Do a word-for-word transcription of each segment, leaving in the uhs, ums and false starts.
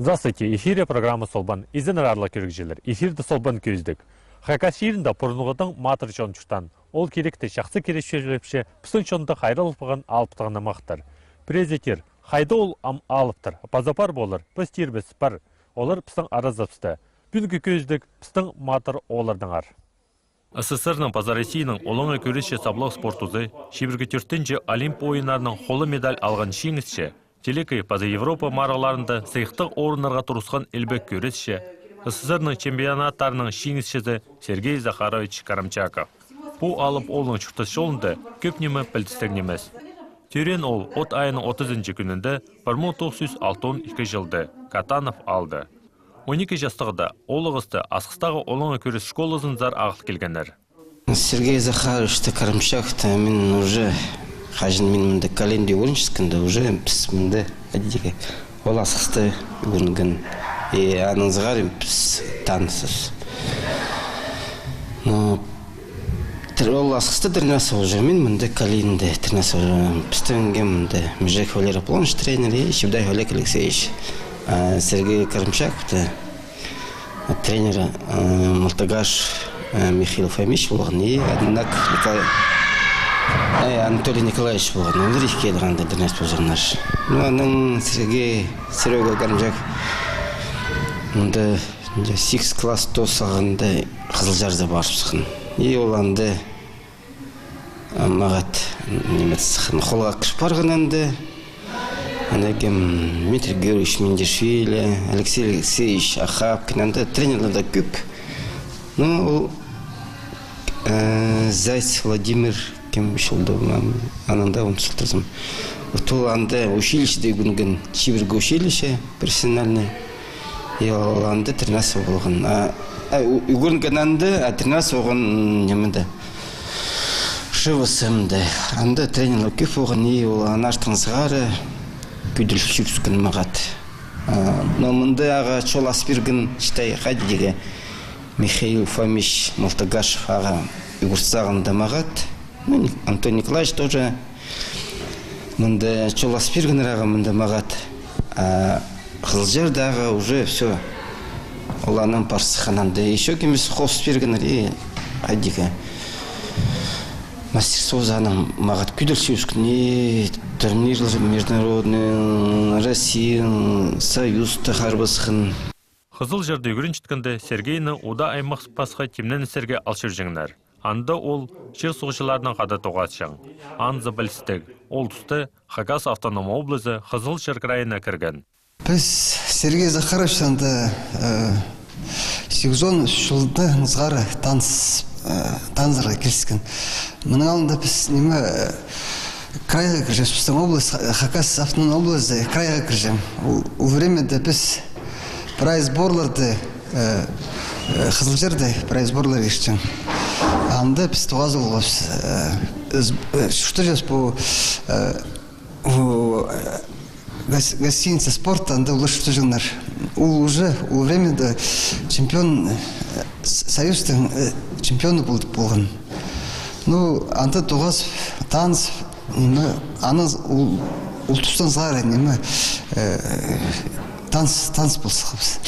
Здравствуйте, эфирде программа «Солбан». Изеннер, аарлығ кӧрігҷілер. Эфирде «Солбан» кӧзідіг. Хакас чирінде пурунғыдаң матыр чон чуртаан. Ол киректі чахсы киречелепче, пістің чонда хайраллап парған алыптығына махтар. Пірезі тир, хайда ол ам алыптар, паза пар полар, піс тирбіс, пар. Олар пістің аразыбыста. Пӱӱнгі кӧзідіг пістің матыр ооллардаңар. СССР-нің паза Россияның олаңай кӱресче саблығ спортузы, чибіргі тӧртінҷі Олимп ойыннарының холы медаль алған чиңісчі, телекей паза Европа марығларында сыйыхтығ орыннарға турысхан илбек кӱресчі, СССР-ның чемпионаттарының чиңісчізі Сергей Захарович Карамчаков. Пу алып оолның чуртас чолында кӧп ниме пілдістіг нимес. Тӧреен ол от айының отызынҷы кӱнінде пір муң тоғыс чӱс алтон ікі чылда Катанов аалда. Он ікі частығда ол ағасты Асхыстағы олаңай кӱрес школазынзар ағыл килгеннер. Сергей Захаровичті Карамчаковты мин уже, хаҷан мин мында калинде ӱгренчеткенде, уже піс мында, хайди, ол Асхыста ӱгренген. И аннаң сығара піс танысчабыс. Но тір-, ол Асхыста тренироваться полча, мин мында калинде тренироваться полчам. Пістің кем мында, Межеков Валерий Аполлоныч тренер и Чебдай Олег Алексеевич. А Сергей Карамчаковты тренер, э, Мултагаш, э, Михаил Фомич полған, и Одинаков Николай, э, Анатолий Николаевич полған. Олар ікі килгенде тренер полғаннар. Ну, анаң Сергей, Серёга Карамчаков мында, мында сигіс класс тоос салғанда Хызылчарда парыбысхан. И ол анда А, мағат, ниме тіссін, холға кіріп парған анда. Анда кем, Дмитрий Георгиевич Миндишвили, Алексей Алексеевич Охапкин, анда тренерлер дее кӧп. Ну, ол, э, Зайцев Владимир, кем чол-ды, м, анаң даа ундутчам. Вот ол анда училищеде ӱгренген, чибіргі училище профессиональный. И ол анда тренироваться полған. А, а, ӱ-, ӱгренген анда, а тренироваться полған, м, нимеде. Шывысымда. Анда тренерлер кӧп полған, и ол аннаңар сығара кӧдіріл чӧріскен мағат. А, но мында ағаа чол ас пирген, читай, хайди, Михаил Фомич Мултагашев ағаа ӱгрет салғанда мағат. Ну, Антон Николаевич тоже мында чол ас пиргеннер ағаа мында мағат. А Хызылчарда ағаа уже всё. Ол анаң парыбысхан анда. Ещё кемнер хости пиргеннер, и хайди, мастерствозы анаң мағат кӧдіріл чӧріскен, и турнирлер международный, Россияның, Союзта харбасхан. Хызылчарда ӱгренчеткенде Сергейні удаа аймах пасха тимненістерге ал чӧрҷеңнер. Анда ол чир-суғҷыларнаң хада тоғасчаң. Анзы пілдістіг, ол туста Хакас автоном облазы Хызылчар крайына кірген. Піс Сергей Захарович анда, э, сигізон ӱс чылдаң сығара таныс, э, танызарға киліскен. Мының алнында піс, ниме, э, крайға кірҷең, пістің область, Ха-, Хакас автоном облазы крайға кірҷең. Ол, ол времяда піс прай сборларда, э, э, Хызылчарда прай сборлар иртчең. Анда піс тоғазығ полғабыс, э, з-, э, чуртаҷаң пу, э, у, э, гос-, гостиница «Спорт», анда олар чуртаҷаңнар. Ол уже ол времяда чемпион, э, с-, Союзтың, э, чемпионы пол-, полған. Ну, анда тоғас, таныс, ниме, анаң ол, ол тустаң сығара, ниме, э, таныс, таныс пол сыххабыс.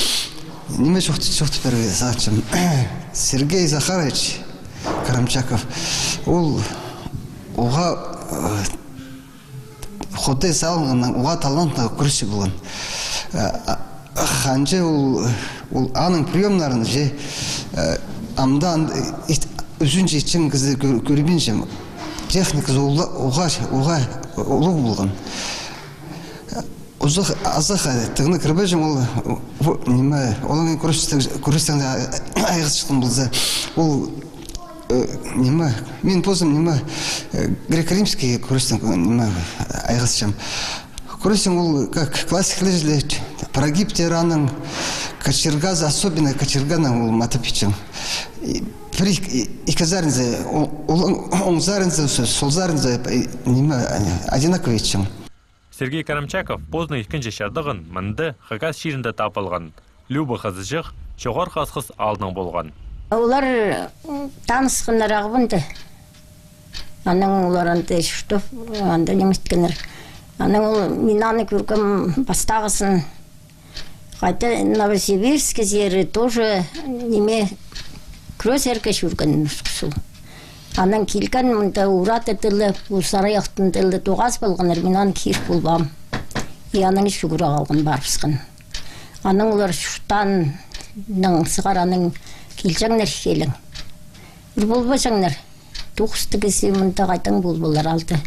Ниме чоохты-, чоохтап пирерге сағынчам. Сергей Захарович Карамчаков, ол уғаа, э, Худай салғаннаң уғаа талантты кӱресчі полған. Э, а, ханҷа ол, ол аның приёмнарын же, э, амды ан-, ит-, ӱзінҷі итчең кізі кӧр-, кӧрбинчем. Техниказы ула-, уғаа, уғаа улуғ полған. Узах, азах, э, тыңнап кірбеҷең ол, в-, ниме, олаңай кӱрес-, кӱрестең айғасчатхан полза, ол, э, ниме, мин позым, ниме, э, греко-римский кӱрестең, ниме, айғасчам. Кӱрестең ол, как классиклар чіли, прогибтер аның, кочергазы, особенно кочерганаң ол матап итчең. И пір ик-, и-, ікі саринзар, о-, ол оң, оң саринзар, со-, сол саринзар, э, ниме, одинаково итчең. Сергей Карамчаков позының ікінҷі чадығын мында, Хакас чирінде таап алған. Люба хызыҷах Чоғархы Асхыс аалдаң полған. Олар, м, танысханнар ағаа мында. Анаң олар анда чуртап, анда ниме иткеннер. Анаң ол, мин аны кӧргем пастағызын. Патя Новосибирскізер тоже ниме, кросерге чӧрген нусхсул. Анаң килген мында урады тылы, пу Сарайахтың тылы тоғас полғаннар, мин аны кир полбаам. И анаң чӱгӱре халған парыбысхан. Анаң олар чуртааннаң сығара анаң килҷеңнер хелең. Пір полбаҷаңнар. Тоғыс тігізі мында хайдаң полбалар алды.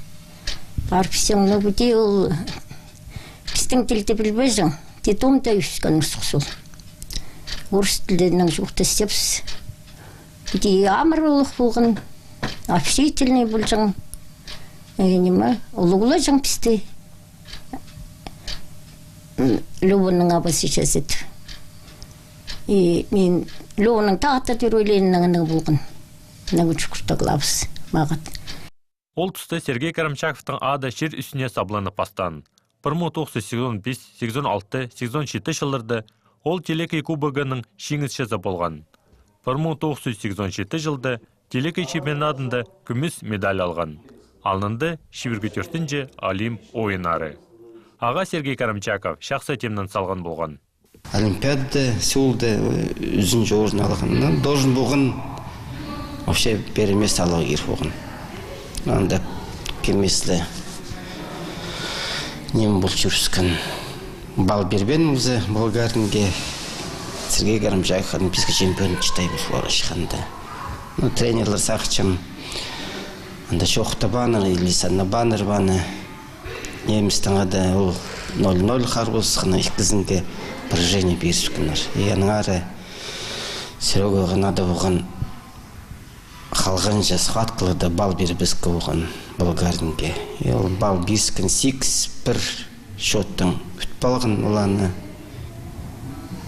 Парыбысчаң, ну, піди ол пістің тілді пілбеҷең. Детдомда ӧскен нусхсул. Орыс тілінең чоохтасчабыс. Піди амыр улуғ полған, общительный полҷаң. Э, ниме, улуғлаҷаң пісті. М, Лёваның абазы чазыт. И мин Лёваның тағда тӧрееленнең аны полған. Аны чукуртаглабыс мағат. Ол туста Сергей Карамчаковтың ады чир ӱстӱне сабланып пастаан. Пір муң тоғыс чӱс сигізон пис, сигізон алты, сигізон читі чылларда ол Телекей кубогының чиңісчізі полған. Пір муң тоғыс чӱс сигізон читі чылда Телекей чемпионадында кӱмӱс медаль алған. Алнында чибіргі тӧртінҷі Олимп ойыннары. Ағаа Сергей Карамчаков чахсы тимнен салған полған. Олимпиадада, Сеулда, э, ӱзінҷі орын алған. Ну, должен полған вообще первое место аларға кирек полған. Анда кем-де ниме пол чӧріскен. Балл пирбеен полза Болгаринге, Сергей Карамчаков олимпийский чемпион, считай, полар ышханда. Ну, тренерлер сағынчам, анда чоохтабааннар или санабааннар ба аны. Немецтең ада ол ноль ноль харбазыбысханнар, ікізінге поражение пирібіскеннер. И аннаңар Серёгаға нада полған халғанҷы схваткаларда балл пирбеске полған Болгаринге. И ол балл пиріскен, сигіс пір счёттаң ӱт полған оларны.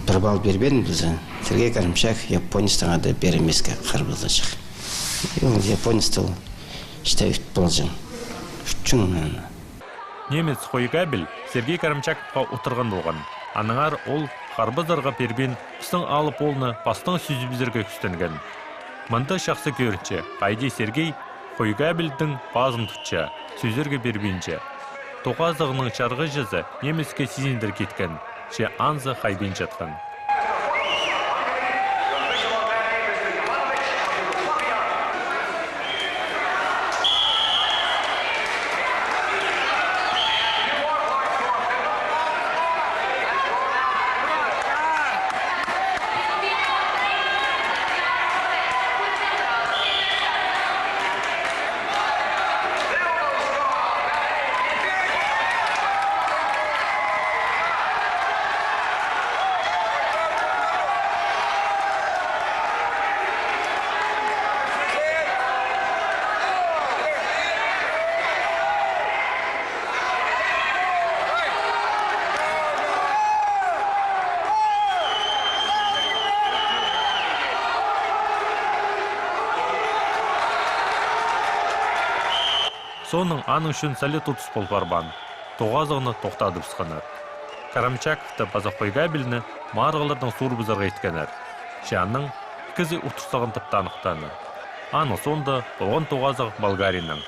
Пір балл пирбеен полза, Сергей Карамчаков японецтең ада пирбеске харбазаҷах. И ол японецті ол, считай, ӱт полҷаң. Ӱтчең, наверное. Немец Хойгабель Сергей Карамчаковха утырған полған. Аннаңар ол харбазарға пирбеен, пістің алып оолны пастаң сӱзібізерге кӱстенген. Мында чахсы кӧрінче, хайди Сергей Хойгабельдің пазын тутча, сӱзерге пирбинче. Тоғазығның чарғыҷызы немецке сизіндір киткен, че анзы хайбинчатхан. Соонаң аның ӱчӱн салют утыс пол парбаан. Тоғазығны тохтадыбысханнар. Карамчаковты паза Хойгабельні марығлардаң суурыбызарға иткеннер. Че аның кізі утырсағын тіп таныхтааннар. Аның соонда полған тоғазығ Болгарияның.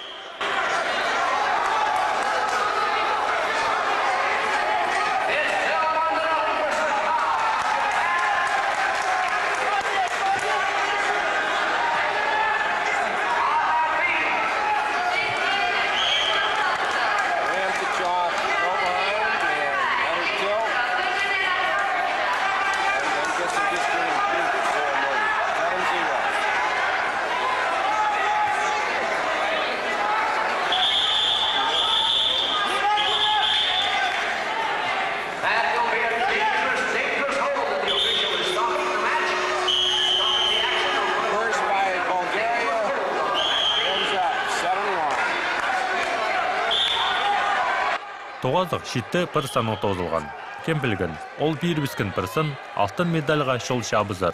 Тоғазығ читі пір саннаң тоозылған. Кем пілген, ол пирібіскен пір сан алтын медальға чол чабызар.